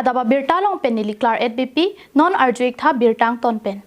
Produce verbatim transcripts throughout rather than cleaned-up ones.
Adap abirta along pen neli Claret Beypi, non arju-ik tha birta angton pen.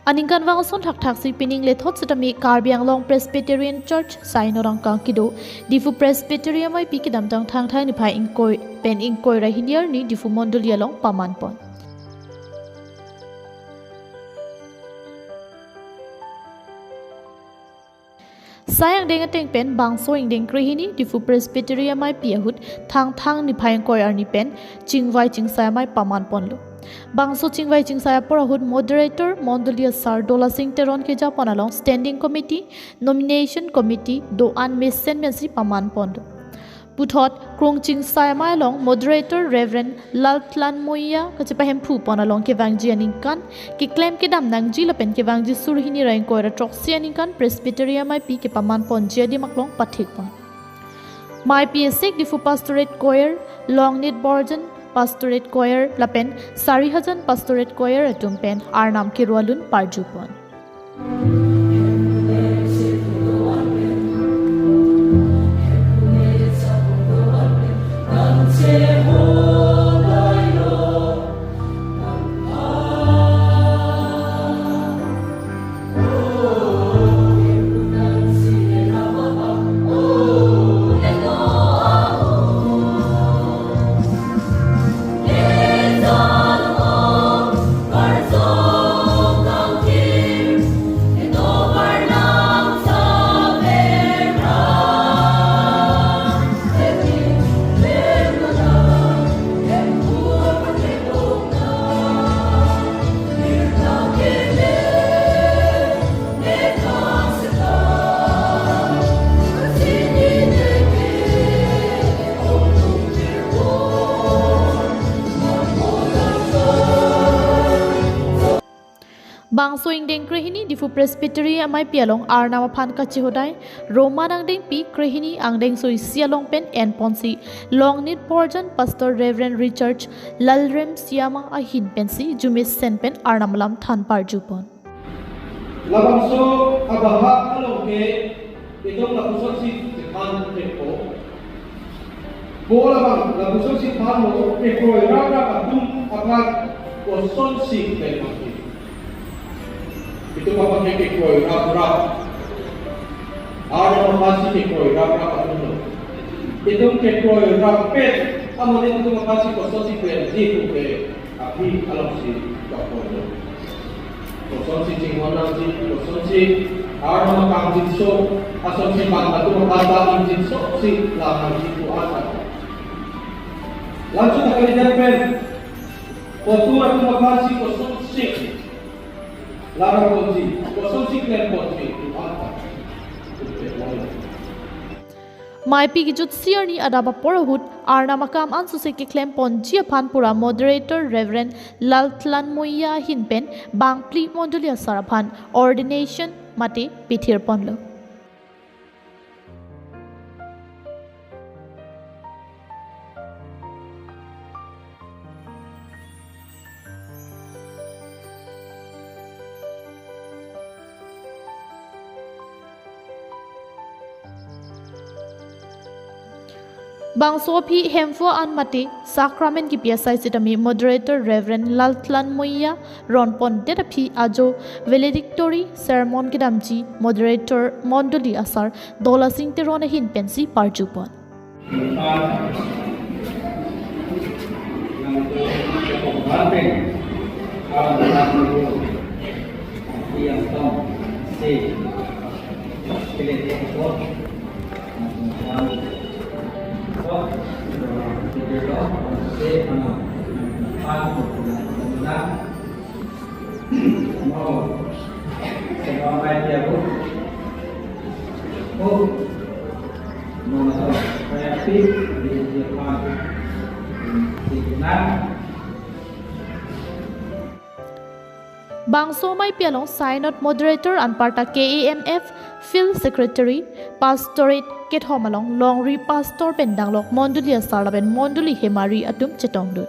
Aningkanvang ason thakthaksi pining lethot setame Karbi Anglong Presbyterian Church Synod angkang kedo Diphu Presbytery ameipi kedamtang Thangthang niphai ingkoi pen ingkoi ra hini arni Diphu Mondoli along pamanpon. Sai angdeng ateng pen bangso ingdeng krehini Diphu Presbytery ameipi ahut Thangthang niphai ingkoi arni pen chingvai chingsai amei pamanponlo. Bangso chingvai chingsai apor ahut moderator Mondoli asar Dolasing Teron kejapon along Standing Committee, Nomination Committee do-an mesen pensi pamanponlo. Puthot krung chingsai amei along moderator Reverend Laltlan Moya kachepahemphupon along kevangji aningkan keklem kedam nangji lapen kevangji suri hini ra ingkoi ra throksi aningkan Presbytery ameipi kepamanponji adim aklong pathikpon. Meipi esik Diphu Pastorate Choir, Longnit Borjan Pastorate Choir lapen Sarihajan Pastorate Choir atum pen Arnam kerualun parjupon. Bangso ingdeng krehini Diphu Presbytery ameipi along Arnam aphan kachehodai Roman angdengpi krehini angdengso isi along pen enponsi Longnit Borjan Pastor Reverend Richard Lalrem Siama ahin pensi arjumesen pen Arnam alam than parjupon. Labangso abahak along ke itum lapusonsi chethan thepo. Bo labang lapusonsi thanlo, kekroi raprap atum aphan kosonsi klem ma ke. Itum aphan ke kekroi raprap. Arnam aphansi kekroi raprap atumlo. Itum kekroi rappet amonit atum aphansi kosonsi klemji puke aphi alongsi tokponlo. Kosonsi chinghon nangji, kosonsi Arnam akam jinso, asonsi bang atum aphan ta ingjinsoksi lang nangji pu asa. Laso ta kalidet pen, kotur atum aphansi kosonsi lang nangji, kosonsi klemponji pu asa. Meipi kejutsi arni adap apor ahut Arnam akam ansose keklemponji aphan pura moderator Reverend Laltlan Moya ahin pen bangphli mondoli asar aphan ordination mate pithirponlo. Bangso aphi Hemphu an mate Sacrament kipi asai sitame moderator Reverend Laltlan Moya ronpondet aphi ajo valedictory sermon kedamji moderator mondoli asar Dolasing Teron ahin pensi parjupon. Bangso meipi along Synod Moderator anparta K A M F Field Secretary, Pastorate kethom along longri pastor pen danglok mondoli asar lapen mondoli hemari atum chetongdun.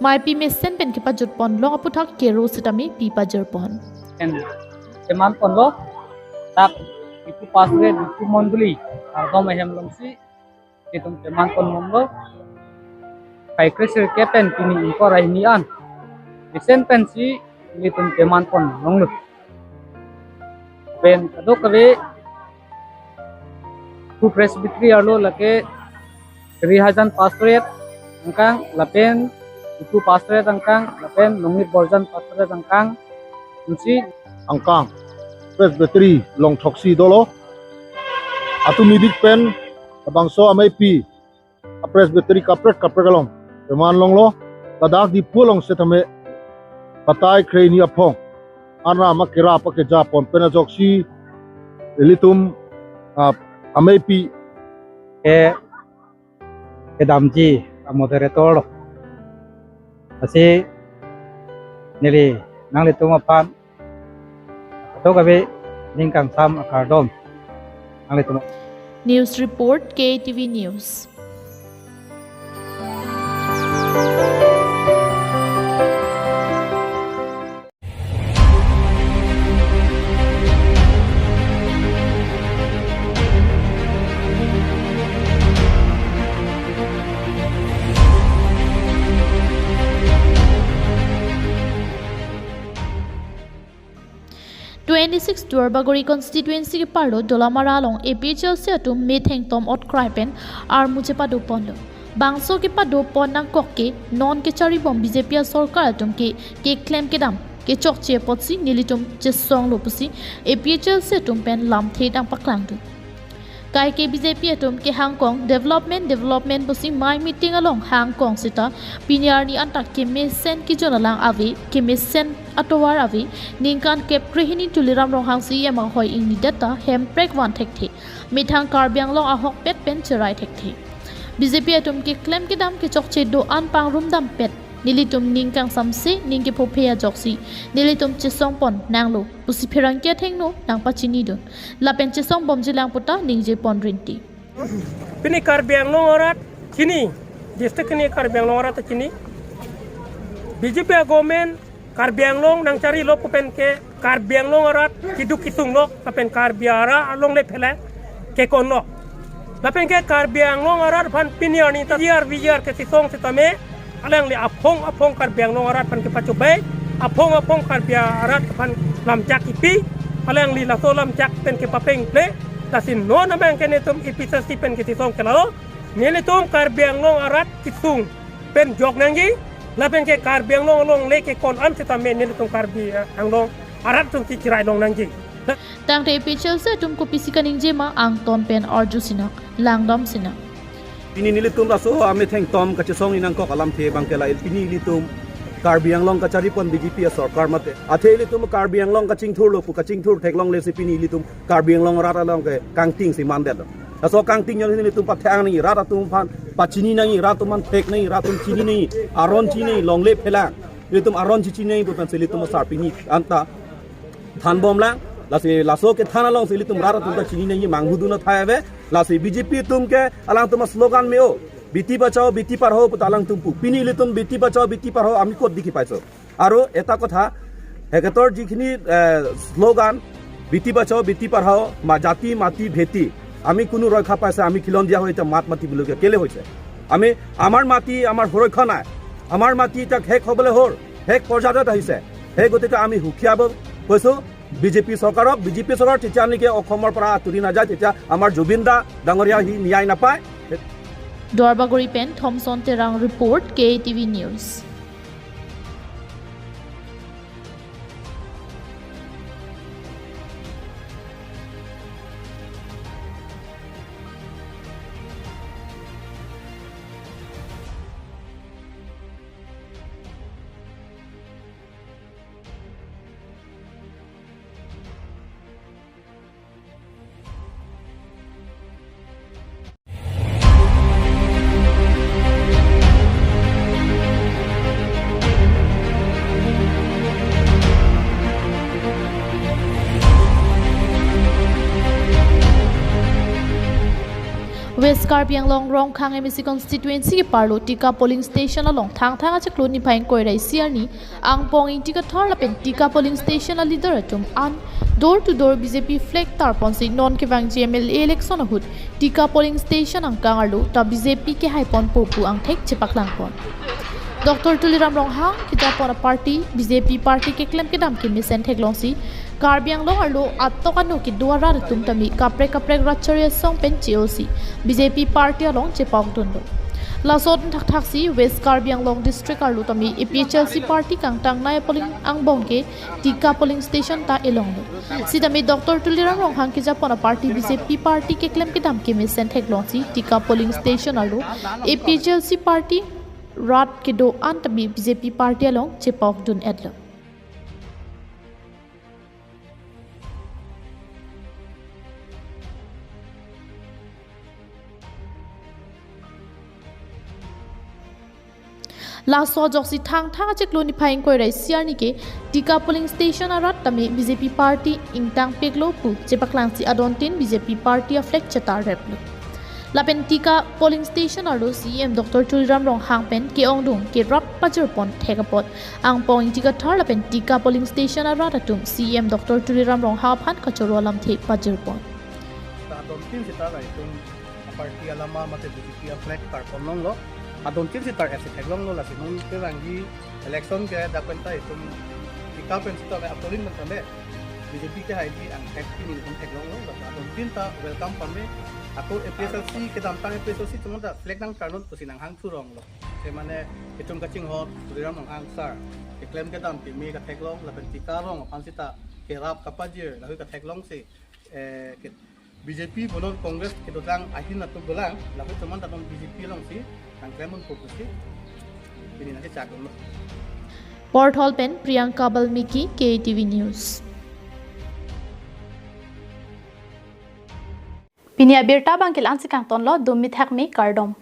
Meipi mesen pen kepajutpon long aputhak kero sitame pi pajirpon. Pen cheman ponlo, dak Diphu Pastorate, Diphu Mondoli, kardom ahem alongsi nelitum cheman pon bomlo. Phai kre sirkep pen pini ingkoi ra hini an mesen pensi nelitum cheman pon longlo. Pen kadokave Diphu Presbytery arlo lake Sri Hajan Pastorate angkang lapen Diphu Pastorate angkang lapen Longit Borjan Pastorate angkang ansi angkang Presbytery longthoksi dolo. Atum idik pen labangso ameipi a-Presbytery kaprek kaprek along cheman longlo. Ladak Diphu along setame batai kre hini aphong anra ma kera pa keja pon pen ajoksi ilitum, ah, ameipi ke kedamji a-moderator lo. Lasi neli nanglitum aphan kadokave ning kangsam akardom nanglitum. News report, K T V News. Twenty-six Duarbagori constituency keparlo Dolamara along A P H L C atum metheng tom otkrai pen armu chepado ponlo. Bangso kepado pon nangkok ke non kechari bom B J P asorkar atum ke keklem kedam kechokche apotsi nelitum chesonglo pusi A P H L C atum pen lamthe nangpaklangdun. Kaike B J P atum kehangkong development development pusi mai meeting along hangkong seta pini arni anta kemesen kijon alang ave, kemesen atovar ave, ningkan kep kre hini Tuliram Ronghang C E M ahoi ingnidet ta hemprek van thekthe, methang Karbi Anglong ahokpet pen cherai thekthe. B J P atum keklem kedam kechokche do-an pangrum dampet nelitum ning kangsamse ning kephophe ajoksi nelitum chesong pon nanglo pusi pherangke athengno nangpachinidun lapen chesong bomjilang puta ningje pon rinti. Pini Karbi Anglong arat chini, district ini Karbi Anglong arat chini. B J P government Karbi Anglong nangcharilo pu pen ke Karbi Anglong arat keduk kesunglo, lapen Karbi arat alongle phelang kekonlo. Lapen ke Karbi Anglong arat aphan pini arni ta V R V R kechesong setame alangli aphong aphong Karbi Anglong arat aphan kepachobai, aphong aphong Karbi arat aphan lamchak kipi, alangli laso lamchak pen kepapeng ple, lasi non amang ke nelitum A P H L C pen kechesong ke lalo, nelitum Karbi Anglong arat kesung pen jok nangji, lapen ke Karbi Anglong alongle kekon an setame nelitum Karbi, eh, Anglong arat atum si cherai long nangji. Tangte A P H L C atum kopisi kaningje ma angton pen arju sinang, langdam sinang. Pini nelitum laso ametheng tom kachesong inangkok alamthe abang ke la pini ilitum Karbi Anglong kachari pon B J P asorkar mate. Athe ilitum Karbi Anglong kachingthurlo pu kachingthur theklongle si pini ilitum Karbi Anglong arat along ke kangting si mandetlo. Laso kangting jongsi nelitum pathang nangji, rat atum aphan pachini nangji, rat atum aphan thek nangji, rat atum chini nangji, aron chini nangji, longle phelang. Ilitum aron chichini nangji pu pensi ilitum asar pini anta than bomlang, lasi laso kethan alongsi ilitum rat atum ta chini nangji manghudun athai ave, lasi B J P atum ke alangtum aslogan me-o, Beti Bachao, Beti Padhao puta alangtum pu. Pini ilitum Beti Bachao, Beti Padhao ami kotdi kipaiso. Aro eta kotha, heketor jikhini, eh, slogan, Beti Bachao, Beti Padhao, ma jati, mati, bheti. আমি কোনো ৰক্ষা পাইছে, আমি খিলঞ্জীয়া হৈ এতিয়া মাত মাতিবলগীয়া কেলে হৈছে? আমি, আমাৰ মাটি, আমাৰ সুৰক্ষা নাই। আমাৰ মাটি এতিয়া শেষ হ'বলৈ হ'ল, শেষ পৰ্যায়ত আহিছে। সেই গতিকে আমি হুঁশিয়াৰ কৈছোঁ বিজেপি চৰকাৰক, বিজেপি চৰকাৰ তেতিয়া নেকি অসমৰ পৰা আঁতৰি নাযায়, তেতিয়া আমাৰ জুবিন দা ডাঙৰীয়া সি ন্যায় নাপায়। Duarbagori pen Thomson Terang report, K T V News. West Karbi Anglong Rongkhang M A C constituency keparlo Tika polling station along Thangthang achiklo niphai ingkoi ra isi arni Angpong Ingti Kathar lapen Tika polling station a leader atum an door to door B J P flag tarponsi non kevangji M L A election ahut Tika polling station angkang arlo ta B J P kehaiponpo pu angthek chepaklangpon. Doctor Tuliram Ronghang kejapon a party B J P party keklem kedam kemesen theklongsi Karbi Anglong arlo atok ano kedo arat atum tame kaprek kaprek rat chari asong pen che-osi B J P party along chepokdunlo. Lason thakthaksi West Karbi Anglong district arlo tame A P H L C party kangtangnei polling angbong ke Tika polling station ta elonglo. Sitame Doctor Tuliram Ronghang kejapon a party B J P party keklem kedam kemesen theklongsi Tika polling station arlo A P H L C party rat kedo an tame B J P party along chepokdun-etlo. Laso ajoksi Thangthang achiklo niphai ingkoi ra isi arni ke Tika polling station arat tame B J P party ingtangpiklo pu chepaklangsi adontin B J P party a flag chetarreplo. Lapen Tika polling station arlo C E M Doctor Tuliram Ronghang pen ke-ongdung kerap pajirpon thek apot Angpong Ingti Kathar lapen Tika polling station arat atum C E M Doctor Tuliram Ronghang aphan kachoro alamthe pajirpon. Adontin seta ra itum a party alama mate B J P a flag tarponlonglo. Adontin seta ra esi theklonglo, lasi non kevangji election ke dak pen ta itum Tika pen seta ra a polling pen tame B J P kehaiji angthek pini itum theklonglo. Lasi adontin ta welcome pame. Ako A P H L C kedamtang A P H L C atum ta flag nangtarnon pusi nanghangthuronglo. Se mane itum kachinghon Tuliram Ronghang sir keklem kedam keme katheklong lapen Tika rong aphan seta kerap kapajir lahei katheklongsi, eh, ke-, B J P punon Congress kedodang ahin atum dolang, lahei atum an ta non B J P alongsi nangklemponpo pusi pini nangkechakdunlo. Porthol pen Priyanka Balmiki, K T V News. Pini abirta abang ke la-ansi kangtonlo, dum mithak me, kardom.